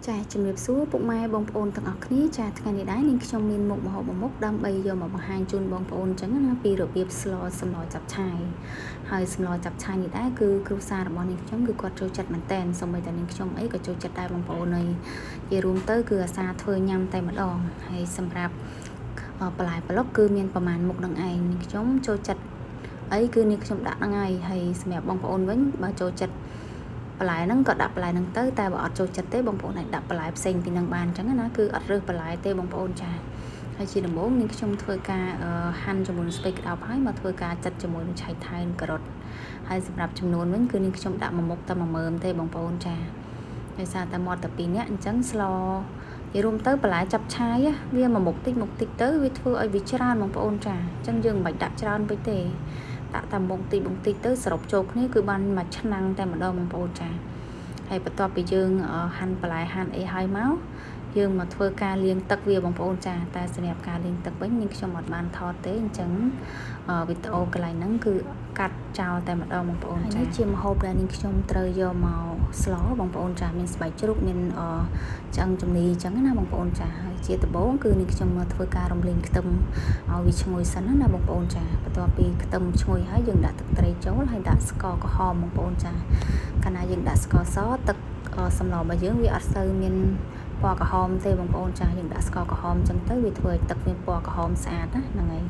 ចាជំរាបសួរពុកម៉ែបងប្អូនទាំងអស់គ្នាចាថ្ងៃនេះដែរនាងខ្ញុំមានមុខម្ហូបមួយមុខដើម្បីយកមកបង្ហាញជូនបងប្អូនអញ្ចឹងណាពីរបៀបស្លសម្លចាប់ឆាយហើយសម្លចាប់ឆាយនេះដែរគឺគ្រួសាររបស់នាងខ្ញុំគឺគាត់ចូលចិត្តមែនតែនសូម្បីតែនាងខ្ញុំអីក៏ចូលចិត្តដែរបងប្អូនហើយនិយាយរួមទៅគឺអាសាធ្វើញ៉ាំតែម្ដងហើយសម្រាប់បន្លែប្លុកគឺមានប្រមាណមុខនឹងឯងនាងខ្ញុំចូលចិត្តអីគឺនាងខ្ញុំដាក់ហ្នឹងហើយហើយសម្រាប់បងប្អូនវិញបើចូលចិត្តបន្លែហ្នឹងក៏ដាក់បន្លែហ្នឹងទៅតែបើអត់ចូលចិត្តទេបងប្អូនអាចដាក់បន្លែផ្សេងពីហ្នឹងបានអញ្ចឹងណាគឺអត់រើសបន្លែទេបងប្អូនចាហើយជាដំបូងនាងខ្ញុំធ្វើការហាន់ជាមួយនឹងស្ពៃក្តោបហើយមកធ្វើការចិតជាមួយនឹងឆៃថៅការ៉ុតហើយសម្រាប់ចំនួនវិញគឺនាងខ្ញុំដាក់មួយមុខតែ10000ទេបងប្អូនចាដោយសារតែមាត់តែ2នាក់អញ្ចឹងស្លនិយាយរួមទៅបន្លែចាប់ឆាយវាមួយមុខតិចមុខតិចទៅវាធ្វើឲ្យវាច្រើនបងប្អូនចាអញ្ចឹងយើងមិនបាច់ដាក់ច្រើនពេកទេដាក់តែមុខតិចមុខតិចទៅសរុបចូលគ្នាគឺបានមួយឆ្នាំងតែម្ដងបងប្អូនចាហើយបន្ទាប់ពីយើងហាន់បន្លែហាន់អីហើយមកយើងមកធ្វើការលាងទឹកវាបងប្អូនចាតែសម្រាប់ការលាងទឹកវិញនាងខ្ញុំអត់បានថតទេអញ្ចឹងវីដេអូកន្លែងហ្នឹងគឺកាត់ចោលតែម្ដងបងប្អូនចានេះជាម្ហូបដែលនាងខ្ញុំត្រូវយកមកស្លបងប្អូនចាមានស្បែកជ្រូកមានឆ្អឹងជំនីអញ្ចឹងណាបងប្អូនចាហើយជាដំបូងគឺនាងខ្ញុំមកធ្វើការរំលីងខ្ទឹមឲ្យវាឈ្ងុយសិនណាបងប្អូនចាបន្ទាប់ពីខ្ទឹមឈ្ងុយហើយយើងដាក់ទឹកត្រីចូលហើយដាក់ស្ករក្រហមបងប្អូនចាកាលណាយើងដាក់ស្ករសទឹកសម្លរបស់យើងវាអត់សូវមានពណ៌ក្រហមទេបងប្អូនចាយើងដាក់ស្ករក្រហមអញ្ចឹងទៅវាធ្វើឲ្យទឹកមានពណ៌ក្រហមស្អាតណាហ្នឹងហើយ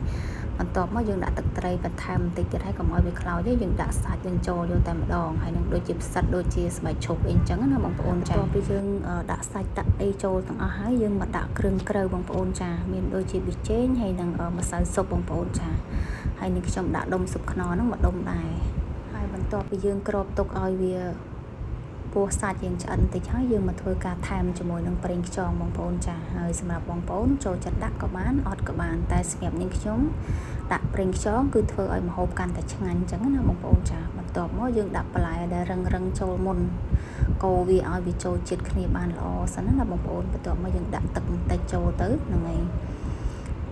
បន្ទាប់មកយើងដាក់ទឹកត្រីបន្ថែមបន្តិចទៀតហើយកុំឲ្យវាខ្លោចទេយើងដាក់សាច់យើងចូលយកតែម្ដងហើយនឹងដូចជាផ្សិតដូចជាស្បែកជ្រូកអីអញ្ចឹងណាបងប្អូនចាបន្ទាប់ពីយើងដាក់សាច់ដាក់អីចូលទាំងអស់ហើយយើងមកដាក់គ្រឿងក្រៅបងប្អូនចាមានដូចជាប៊ីចេងហើយនឹងម្សៅស៊ុបបងប្អូនចាហើយនេះខ្ញុំដាក់ដុំស៊ុបខ្នុរហ្នឹងមកដុំដែរហើយបន្ទាប់ពីយើងគ្របទុកឲ្យវាពោះសាច់យើងឆ្អិនតិចហើយយើងមកធ្វើការថែមជាមួយនឹងប្រេងខ្យងបងប្អូនចាហើយសម្រាប់បងប្អូនចូលចិត្តដាក់ក៏បានអត់ក៏បានតែសម្រាប់នាងខ្ញុំដាក់ប្រេងខ្យងគឺធ្វើឲ្យម្ហូបកាន់តែឆ្ងាញ់អញ្ចឹងណាបងប្អូនចាបន្ទាប់មកយើងដាក់បន្លែដែលរឹងរឹងចូលមុនកូរវាឲ្យវាចូលជាតិគ្នាបានល្អសិនណាបងប្អូនបន្ទាប់មកយើងដាក់ទឹកបន្តិចចូលទៅហ្នឹងហើយ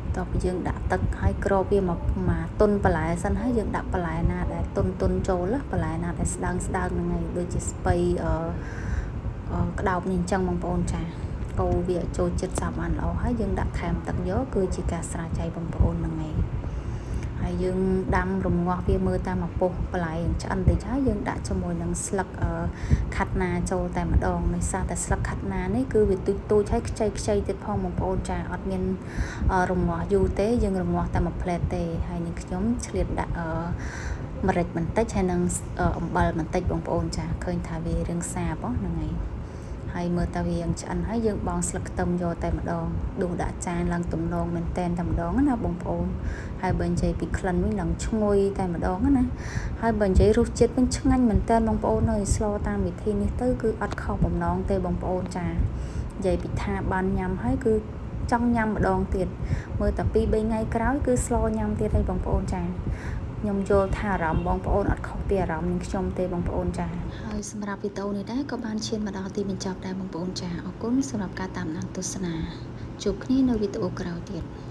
បន្ទាប់ពីយើងដាក់ទឹកហើយគ្របវាមកមកទុនបន្លែសិនហើយយើងដាក់បន្លែណាដែលទុនទុនចូលបន្លែណាដែលស្ដើងស្ដើងហ្នឹងហើយដូចជាស្ពៃអឺក្តោបនេះអញ្ចឹងបងប្អូនចាកូរវាចូលចិត្តសព្វបានល្អហើយយើងដាក់ថែមទឹកយកគឺជាការស្រាចៃបងប្អូនហ្នឹងឯងហើយយើងដាំរងាស់វាមើលតាមឪពុះបន្លែឆ្អិនតិចហើយយើងដាក់ជាមួយនឹងស្លឹកខាត់ណាចូលតែម្ដងដោយសារតែស្លឹកខាត់ណានេះគឺវាទូចទូចហើយខ្ចីខ្ចីទៀតផងបងប្អូនចាអត់មានរងាស់យូរទេយើងរងាស់តែមួយផ្លែតទេហើយនេះខ្ញុំឆ្លៀតដាក់ម្រេចបន្តិចហើយនឹងអំបិលបន្តិចបងប្អូនចាឃើញថាវារឿងសាបហ្នឹងហើយហើយមើលតាវាយ៉ាងឆ្អិនហើយយើងបងស្លឹកខ្ទឹមយកតែម្ដងដួសដាក់ចានឡើងទំនងមែនតែនតែម្ដងណាបងប្អូនហើយបើនិយាយពីក្លិនវិញឡើងឈ្ងុយតែម្ដងណាហើយបើនិយាយរសជាតិវិញឆ្ងាញ់មែនតែនបងប្អូនអើយស្លតាមវិធីនេះទៅគឺអត់ខុសបំណងទេបងប្អូនចានិយាយពីថាបានញ៉ាំហើយគឺចង់ញ៉ាំម្ដងទៀតមើលតែ2 3ថ្ងៃក្រោយគឺស្លញ៉ាំទៀតហើយបងប្អូនចាខ្ញុំយល់ថាអារម្មណ៍បងប្អូនអត់ខុសពីអារម្មណ៍នឹងខ្ញុំទេបងប្អូនចាហើយសម្រាប់វីដេអូនេះដែរក៏បានឈានមកដល់ទីបញ្ចប់ដែរបងប្អូនចាអរគុណសម្រាប់ការតាមដានទស្សនាជួបគ្នានៅវីដេអូក្រោយទៀត។